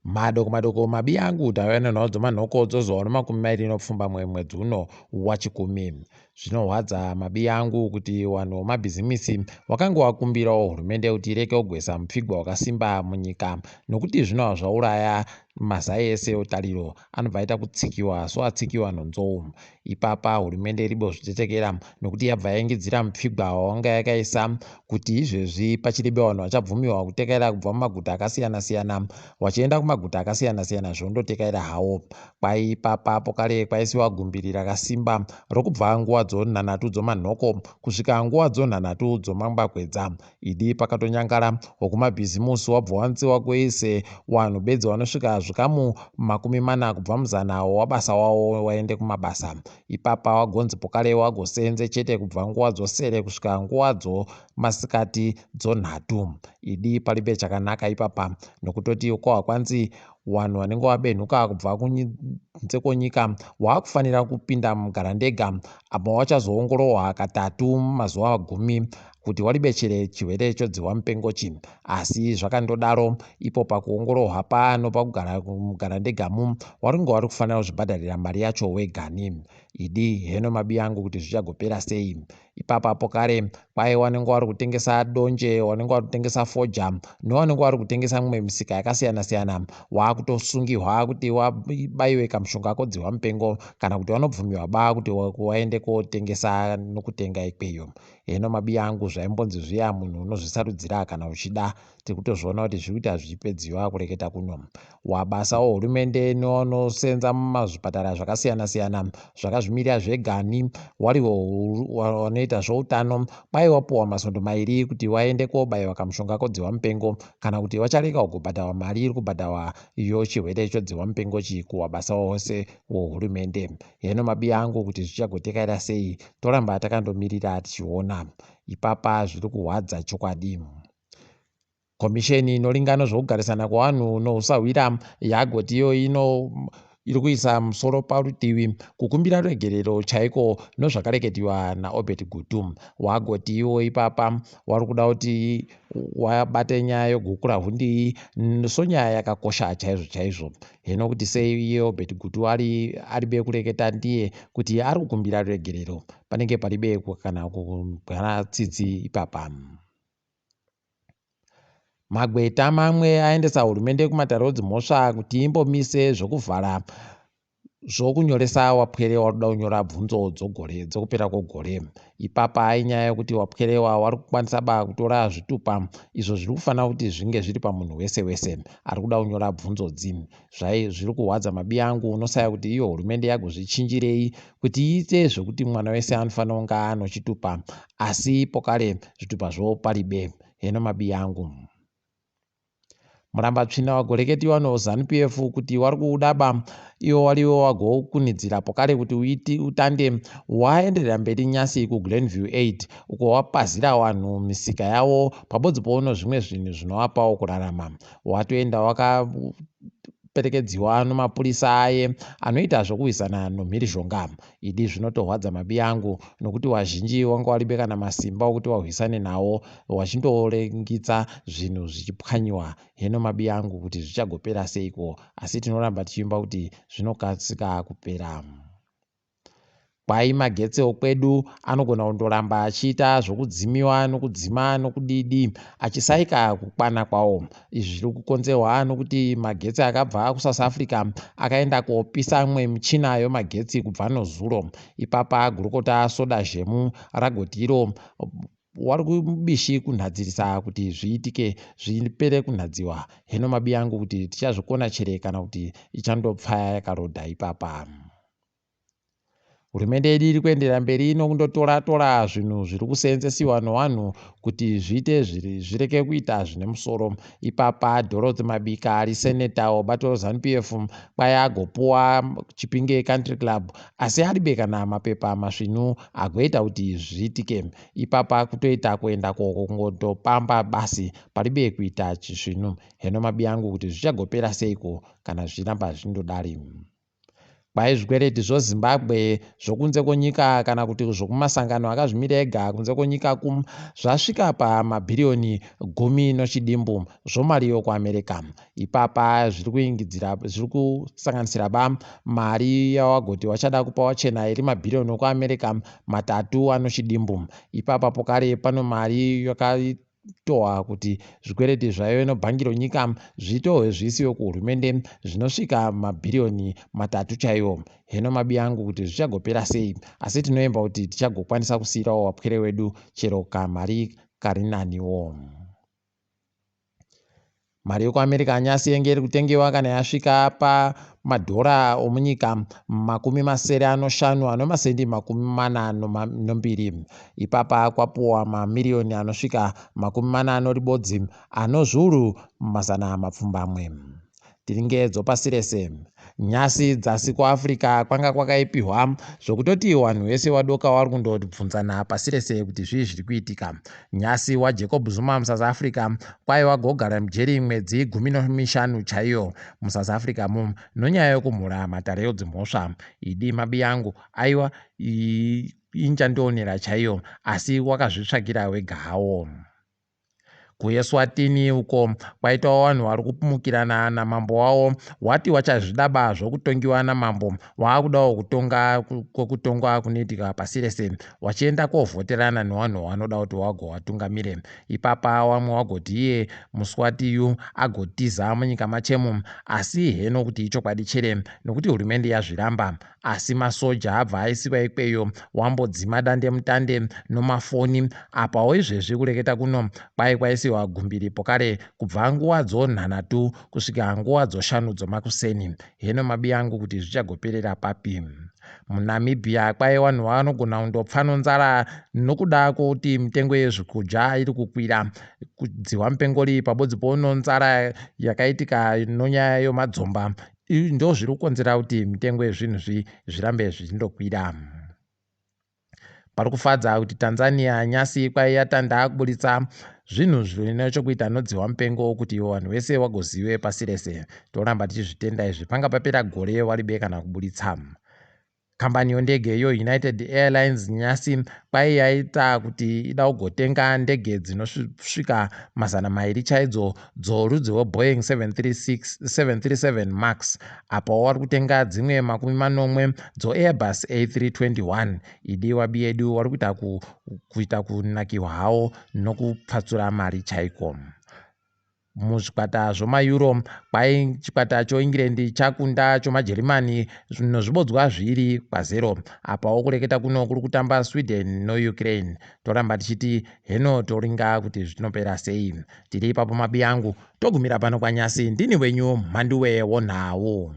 Madoko madoko mabi angu tauya nenhau dzemanhoko dzozuva remakumi mairi nepfumbamwe mwedzi uno waChikumi. Zvinohwadza mabi angu kuti vanhu vemabhizimisi vakange vakumbirawo hurumende kuti ireke kugwesa mupfigwa wakasimba munyika nokuti zvinova zvauraya mazai ese etariro anobva aita kutsikiwa soatsikiwa nenzou. Ipapa hurumende iri bozvitetekera nokuti yabva yaingidzira mupfigwa wawanga yakaisa kuti izvezvi pachiribe vanhu vachabvumiwa kutekaira kubva mumaguta akasiyana-siyana vachienda kumaguta akasiyana-siyana zvondotekaira hawo. Kwai ipapa pokare kwaisiwa gumbiri rakasimba rokubva nguva dzonhanhatu dzomanhoko kusvika nguva dzonhanhatu dzomambakwedza. Idi pakatonyangara wokumabhizimusi wabva wanzi wagoise wanhu bedzi wanosvika zvikamu 40 kubva muzana wabasa wawo waende kumabasa. Ipapa wagonzi pokare wagosenze chete kubva nguva dzosere kusvika nguva dzomasikati dzonhatu. Idi palibe chakanaka ipapa nokutoti kwahwa kwanzi wanhu wanenge wabenhuka kubva kunze kwonyika waakufanira kupinda mugarandega apo wachazoongororwa katatu mumazuva gumi kuti waribechere chirwere chodzihwa mupengochi. Asi zvakandodaro ipo pakuongororwa pano pakugara mugarandegamu waringe wari kufanira kuzvibhadharira mari yacho wegani. Idi heno mabi angu kuti zvichagopera sei. Ipapapo kare kwai wanenge wari kutengesa donje, wanenge wari kutengesa foja newanenge wari kutengesa mimwe misika yakasiyana-siyana waakutosungihwa kuti wabaiwe kamushonga kodzihwa mupengo kana kuti wanobvumiwa ba kuti waende kotengesa nokutenga ikweyo. Heno mabi angu zvaimbonzi zviya munhu unozvisarudzira kana uchida tiri kutozviona kuti zviri kuita zvichipedziwa kureketa kuno. Wabasa wehurumende newanosenza mumazvipatara zvakasiyana-siyana zvakazvimirira zvegani wariwo wanoita zvoutano kwai wapuwa masondo mairi kuti waende kobaiwa kamushonga kodzihwa mupengo kana kuti wachareka kugobhadharwa mari iri kubhadharwa iyo chirwere chodzihwa mupengo chi kuwabasa wose wohurumende. Heno mabiya angu kuti zvichagotekaira sei toramba takandomirira tichiona. Ipapa zviri kuhwadza chokwadi. Komisheni inoringa nezvekugarisana kwevanhu nousahwira yagoti iyo ino iri kuisa musoro parutivi kukumbira ruregerero chaiko nozvakareketiwa naObert Gutu. Wagoti iwo ipapa wari kuda kuti wabate nyaya yogukura hundi iyi sonyaya yakakosha chaizvo chaizvo. Hino kuti sei iye Obert Gutu ari aribe kureketa ndiye kuti ari kukumbira ruregerero panenge paribe kana kugwara tsitsi ipapa. Magweta mamwe aendesa hurumende kumatare edzimhosva kuti imbomise zvokuvhara zvokunyoresa wapwere waruda kunyora bvunzo dzogore dzokupera kwegore. Ipapa inyaya yekuti wapwere wari kukwanisa ba kutora zvitupa izvo zviri kufanira kuti zvinge zviri pamunhu wese wese ari kuda kunyora bvunzo dzi. Zvai zviri kuhwadza mabi angu unosaya kuti iyo hurumende yagozvichinjirei kuti iite zvekuti mwana wese anofanira kunge ano chitupa asi pokare zvitupazvo paribe. Heno mabi angu. Murambatsvina wagoreketiwa noZanu PF kuti wari kuudaba iwo wariwo wagokunidzira pokare kuti uiti utande waenderera mberi nyasi kuGlenview 8 uko wapazira vanhu misika yavo pabodzi pono zvimwe zvinhu zvinovapawo kurarama. Watoenda wakaperekedziwa nomapurisa aye anoita zvokuwisana nomhirizhonga. Idi zvinotohwadza mabi angu nokuti wazhinji wanga waribe kana masimba okuti wahwisane nawo wachindorengitsa zvinhu zvichipwanyiwa. Heno mabi angu kuti zvichagopera seiko asi tinoramba tichiimba kuti zvinokasika kupera. Kwai magetsi okwedu anogona kundoramba achiita zvokudzimiwa nokudzima nokudidi achisaika kukwana kwawo. Izvi zviri kukonzerwa nokuti magetsi akabva kuSouth Africa akaenda kopisa mimwe michina yemagetsi kubva nozuro. Ipapa gurukota Soda Zhemu ragoti iro wari kubishi kunhadzirisa kuti zviitike zvipere kunhadziwa. Heno mabi angu kuti tichazvikona chere kana kuti ichandopfaya yakarodha ipapa. Hurumende yedu iri kuenderera mberi nokundotora-tora zvinhu zviri kuseenzesiwa nevanhu kuti zviite zvireke kuita zvine musoro. Ipapa Dorothy Mabika ari seneta webato reZanu PF kwai agopuwa Chipinge Country Club asi aribe kana mapepa masvinu agoita kuti zviitike. Ipapa kutoita kuenda koko kungotopamba basi paribe kuita chisvinu. Heno mabi angu kuti zvichagopera seiko kana zvichiramba zvindodari. Kwai zvikwereti zvoZimbabwe zvokunze kwenyika kana kuti zvokumasangano akazvimira ega kunze kwenyika kum zvasvika pamabhiriyoni gumi nochidimbu zvomari yokuAmerica. Ipapa zviri kuingidzira zviri kusanganisira ba mari yawagoti wachada kupa wachena iri mabhiriyoni okuAmerica matatu anochidimbu. Ipapa pokare pano mari yakatohwa kuti zvikwereti zvaive nobhangi ronyika zvitohwe zviisiwe kuhurumende zvinosvika mabhiriyoni matatu chaiwo. Heno mabi angu kuti zvichagopera sei, asi tinoemba kuti tichagokwanisa kusiirawo wapwere wedu chero kamari kari naniwo. Mari yekuAmerica nyasi yenge iri kutengewa kana yasvika pamadhora omunyika 65.42. Ipapa kwapuwa mamiriyoni anosvika 41,700. Tiri ngedzo pasi rese. Nyasi dzasi kuAfrica kwanga kwakaipihwa zvokutoti wanhu wese wadoka wari kundobvunzana pasi rese kuti zvii zviri kuitika. Nyasi waJacob Zuma muSouth Africa kwai wagogara mujeri mwedzi 15 chaiyo muSouth Africa mu nonyaya yokumhura matare edzimhosva. Idi mabiyangu aiwa inchandionera chaiyo asi wakazvitsvakira wega hawo. KuEswatini uko kwaitawo vanhu vari kumukirana namambo wavo wati wachazvidaba zvokutongiwa namambo waakudawo kutonga kwekutongwa kunoitika pasi rese wachienda kovhoterana nevanhu wanoda kuti wagowatungamire ipapa wamwe wagoti iye muswatiyu agotiza munyika machemu asi heno kuti ichokwadi chere nokuti hurumende yazviramba asi masoja abva aisiwa ikweyo wambodzima dandemutande nomafoni apawo izvezvi kureketa kuno kwai kwaisiwa gumbiri pokare kubva nguva dzonhanhatu kusvika nguva dzoshanu dzomakuseni heno mabi angu kuti zvichagoperera papi munamibia kwai vanhu vanogona kundopfa nonzara nokuda kwokuti mitengo yezvikudya iri kukwira kudzihwa mupengori pabodzi pononzara yakaitika nonyaya yomadzomba ndozviri kukonzera kuti mitengo yezvinhu zvirambe zvichindokwira. Pari kufadza kuti Tanzania nyasi kwai yatanda kuburitsa zvinhu zvine chokuita nodzihwa mupengo kuti vanhu vese vagozive pasi rese. Toramba tichizvitenda izvi panga papera gore waribe kana kuburitsa. Kambani yondege yoUnited Airlines nyasi kwai yaita kuti ida kugotenga ndege dzinosvika 200 chaidzo dzorudzi rweBoeing 737 Max apo wari kutenga dzimwe 70 dzoAirbus A321 idi wabi yedu wari kuita kuita kunakiwa hawo nokupfatsura mari chaiko. Muzvikwata zvomaEuro kwai chikwata choEngland chakunda chomaJerimani nozvibodzwa zviri kwazero. Apawo kureketa kuno kuri kutamba Sweden noUkraine. Toramba tichiti heno toringa kuti zvinopera sei. Tiri ipapo mabi angu togumira pano kwanyasi ndini wenyu Mhanduwe wonhau.